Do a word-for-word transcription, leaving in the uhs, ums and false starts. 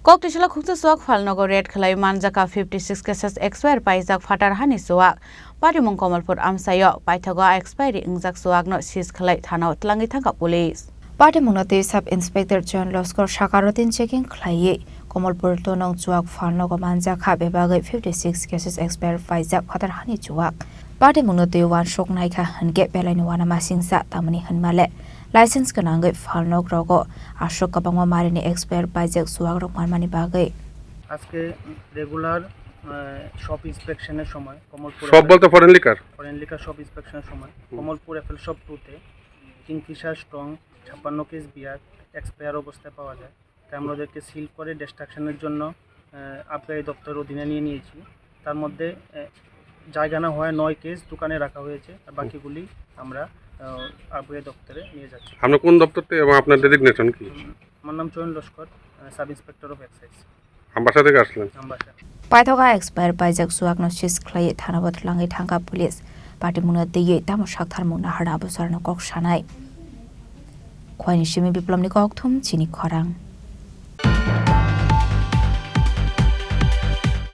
Kok tisala khuksa chuwak phalnogo raid khlai manjaka fifty six cases expire paijak phatar hani chuwak. Patimung Komolpur amsaio paithago a expiry wngjak chuwakno seize khlai thanao twlangwi thangkha police. Patimungno twi Sub Inspector Joint Loskor saka routine checking khlaiwi Komolpur tonong chuwak phalnogo manjakha bebagwi fifty six cases expire paijak phatar hani chuwak. Patimungno twi uansuk naikha hwnkhe belaini uanamasingcha tamni hwnmale license gwnangwi phalnok rogo aswk kwbangma marini expire paijak chuwak rok manmani bagwi. আজকে regular shop ইন্সপেকশনের সময় কমলপুর সব বলতে foreign liquor? Foreign liquor shop ইন্সপেকশনের সময় হুম। Kamalpur FL shop টুতে Kingfisher strong ছাপ্পান্ন কেস বিয়ার এক্সপায়ার অবস্থায় পাওয়া যায়। তাই আমরা ওদেরকে সিল করে ডিস্ট্রাকশনের জন্য আহ, আবগারি দপ্তরের অধীনে নিয়ে নিয়েছি। তার মধ্যে আহ, জায়গা না হওয়ায় নয় কেস দোকানে রাখা হয়েছে, আর বাকিগুলি আমরা আহ, আবগারি দপ্তরে নিয়ে যাচ্ছি। আপনি কোন দপ্তর থেকে এবং আপনার ডেজিগনেশন কি? আমার নাম চয়ন Laskar, sub inspector of excise. Ambassa থেকে আসলেন? Ambassa. Paithoga expire paijak chuwakno seize khlaiwi thanao twlangwi thangkha police. Patimungno twiwi tamo saktharmung naharna abosarno kok sanai. Khwaini simi Biplomni kokthum chini khorang.